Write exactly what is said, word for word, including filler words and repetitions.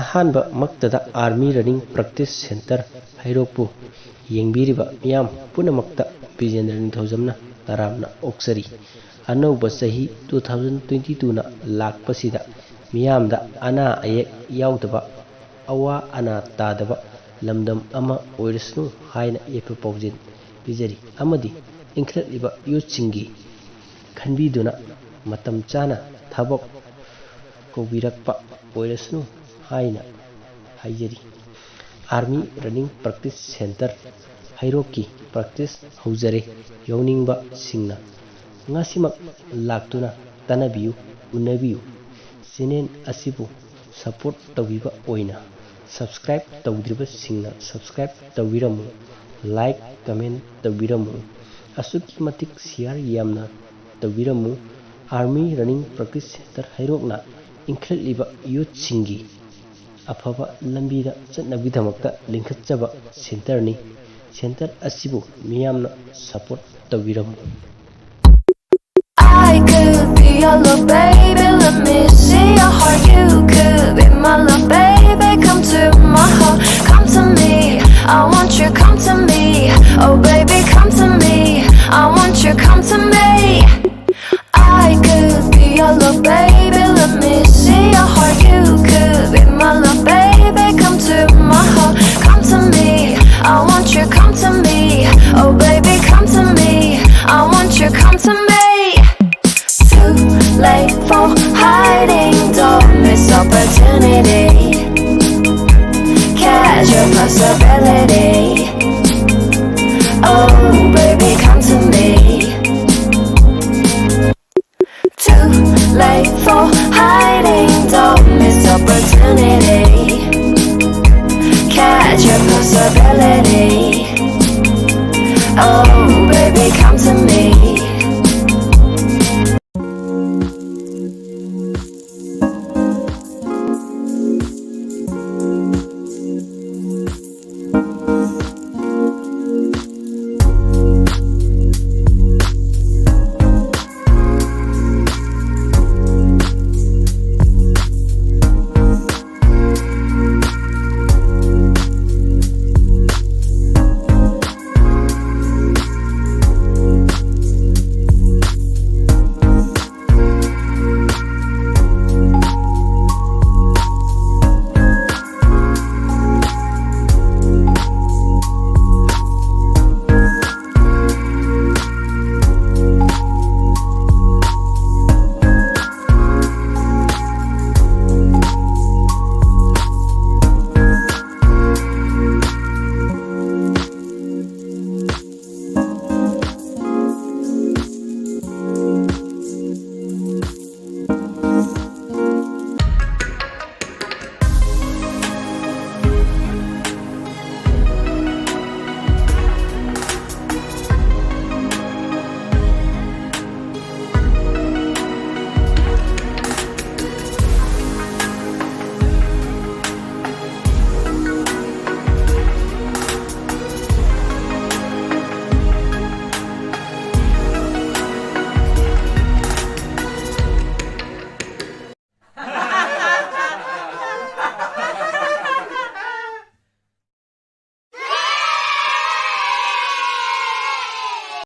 ꯑꯍꯥꯟꯕ ꯃꯛꯇꯗ Army Running Practice Centre ꯍꯩꯔꯣꯛꯄꯨ ꯌꯦꯡꯕꯤꯔꯤꯕ ꯃꯤꯌꯥꯝ ꯄꯨꯝꯅꯃꯛꯇ ꯕꯤꯖꯦꯟꯗ꯭ꯔ ꯅꯤꯡꯊꯧꯖꯝꯅ ꯇꯔꯥꯝꯅ ꯑꯣꯛꯆꯔꯤ꯫ ꯑꯅꯧꯕ ꯆꯍꯤ two thousand twenty twoꯅ ꯂꯥꯛꯄꯁꯤꯗ ꯃꯤꯌꯥꯝꯗ ꯑꯅꯥ ꯑꯌꯦꯛ ꯌꯥꯎꯗꯕ, ꯑꯋꯥ ꯑꯅꯥ ꯇꯥꯗꯕ ꯂꯝꯗꯝ ꯑꯃ ꯑꯣꯏꯔꯁꯅꯨ ꯍꯥꯏꯅ ꯌꯥꯏꯐ ꯄꯥꯎꯖꯦꯜ ꯄꯤꯖꯔꯤ ꯑꯃꯗꯤ ꯏꯟꯈꯠꯂꯛꯂꯤꯕ youthꯁꯤꯡꯒꯤ ꯈꯟꯕꯤꯗꯨꯅ ꯃꯇꯝ ꯆꯥꯅ ꯊꯕꯛ ꯀꯧꯕꯤꯔꯛꯄ ꯑꯣꯏꯔꯁꯅꯨ ꯍꯥꯏꯅ ꯍꯥꯏꯖꯔꯤ꯫ Army Running Practice Centre ꯍꯩꯔꯣꯛꯀꯤ practice ꯍꯧꯖꯔꯦ꯫ ꯌꯥꯎꯅꯤꯡꯕꯁꯤꯡꯅ ꯉꯁꯤꯃꯛ ꯂꯥꯛꯇꯨꯅ ꯇꯥꯟꯅꯕꯤꯌꯨ, ꯎꯅꯕꯤꯌꯨ꯫ Channel ꯑꯁꯤꯕꯨ support ꯇꯧꯕꯤꯕ ꯑꯣꯏꯅ subscribe ꯇꯧꯗ꯭ꯔꯤꯕꯁꯤꯡꯅ subscribe ꯇꯧꯕꯤꯔꯝꯃꯨ, like, comment ꯇꯧꯕꯤꯔꯝꯃꯨ꯫ ꯑꯁꯨꯛꯀꯤ ꯃꯇꯤꯛ share ꯌꯥꯝꯅ ꯇꯧꯕꯤꯔꯝꯃꯨ꯫ Army Running Practice Centre ꯍꯩꯔꯣꯛꯅ ꯏꯟꯈꯠꯂꯛꯂꯤꯕ youthꯁꯤꯡꯒꯤ ꯑꯐꯕ ꯂꯝꯕꯤꯗ ꯆꯠꯅꯕꯒꯤꯗꯃꯛꯇ ꯂꯤꯡꯈꯠꯆꯕ centreꯅꯤ꯫ Centre ꯑꯁꯤꯕꯨ ꯃꯤꯌꯥꯝꯅ support ꯇꯧꯕꯤꯔꯝꯃꯨ꯫ I could be your love, baby. Let me see your heart. You could be my love, baby. Come to my heart, come to me. I want you, come to me. Oh, baby, come to me. I want you, come to me. I could be your love, baby. Let me see your heart. You could be my love, baby. Come to my heart, come to me. I want you, come to me. Oh, baby, come to me. I want you, come to me. Too late for hiding, don't miss opportunity. Catch a possibility. Oh, baby, come to me. Too late for hiding, don't miss opportunity.